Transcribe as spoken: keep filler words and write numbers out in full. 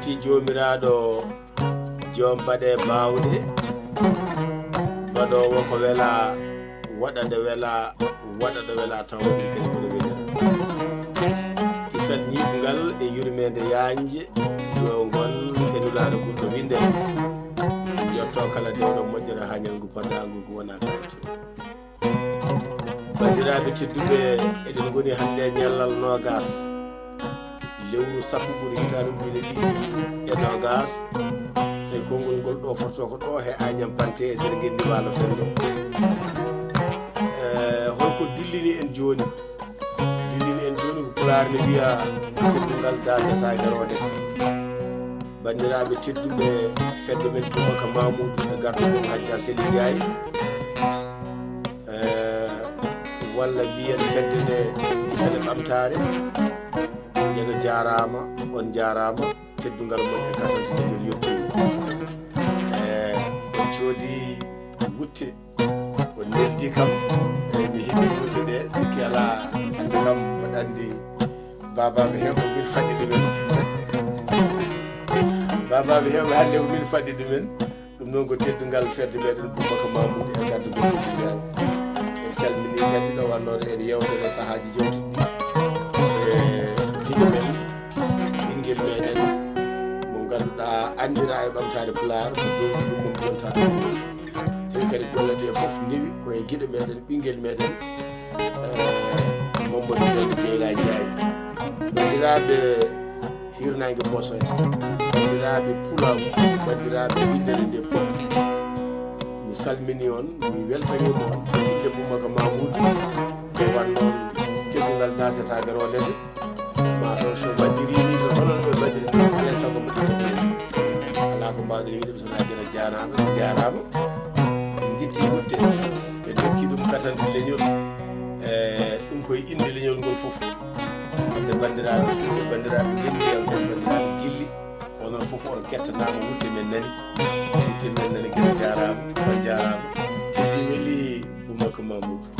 Ti Joomiraaɗo, joom baɗe baawɗe, baɗoowo ko welaa, waɗa nde welaa, waɗa ɗo welaa, tawa waɗi kadi ko ɗo welira. Kisal ñiiɓngal e yurmeende yaajnde yo ngon e Nulaaɗo ɓurɗo winndere. Yetto kala dewɗo moƴƴere haa ñalngu paɗɗaangu ngu wonaa kayto. Banndiraaɓe tedduɓe, eɗen ngoni hannde e ñallal noogaas, lewru sappo ɓuri hitaande ujunere ɗiɗi e noogaas. Tawi konngol ngol ɗo fotto ko ɗo he Agnam Panté e nder ngenndi Waalo Fenndo. Eh, holko dillini en jooni? Dillini en jooni ko Pulaar ne wiya, "Teddungal daasetaake roonde." Banndiraaɓe tedduɓe, fedde men Boubaka Mamoudou e garɗo mum Hajja Seli Ndiaye, eh, walla mbiyen fedde nde Kisal e Ɓamtaare, ene jaaraama, on njaaraama, teddungal mon e kasante leñol yettiima. Eh, on coodi wutte, on neldi kam, eh, mi heɓi wutte ɗe, sikki alaa, hannde kam mbaɗa anndi, baabaaɓe heewɓe min faɗɗi ɗumen. Baabaaɓe heewɓe hannde ko min faɗɗi ɗumen. Ɗum noon ko teddungal fedde meɗen Boubaka Mamoudou e garɗo mum Seydi Ndiaye. En calminii kadi ɗo wannooɗo en yewtere sahaaji jewtuɗi. E giɗo men, ɓinngel meɗen, mo ngannduɗaa anndiraa e Ɓamtaare Pulaar, ko jowdi ɗum mum jontaa. Tawi kadi golle ɗe fof ndewi ko e giɗo meɗen, ɓinngel meɗen, eh, Mamadou Demba Jeylaa Ndiaye. Banndiraaɓe Hiirnaange Boosoya, banndiraaɓe Pulaagu, banndiraaɓe winndere nde fof, mi salmini on, mi weltaniima on, e innde Boubaka Mamoudou, nde wannoo teddungal daasetaake roondete, ma taw so majjiri ni, so hono no ɓe majjiri ni, alaa e sago mbaɗɗen ko. Alaa ko mbaawɗen wiide, ɓe so wonaa gila jaaraama, jaaraama. Min ngitti wutte, ɓe ndokki ɗum katante leñol, e ɗum koye innde leñol ngol fof. Wonde banndiraaɓe fulɓe, banndiraaɓe ngenndiyankooɓe, banndiraaɓe gilli, onon fof on kettanaama, wutte men nani. Wutte men nani, gila jaaraama, on jaaraama. Teddi weli Boubaka Mamoudou.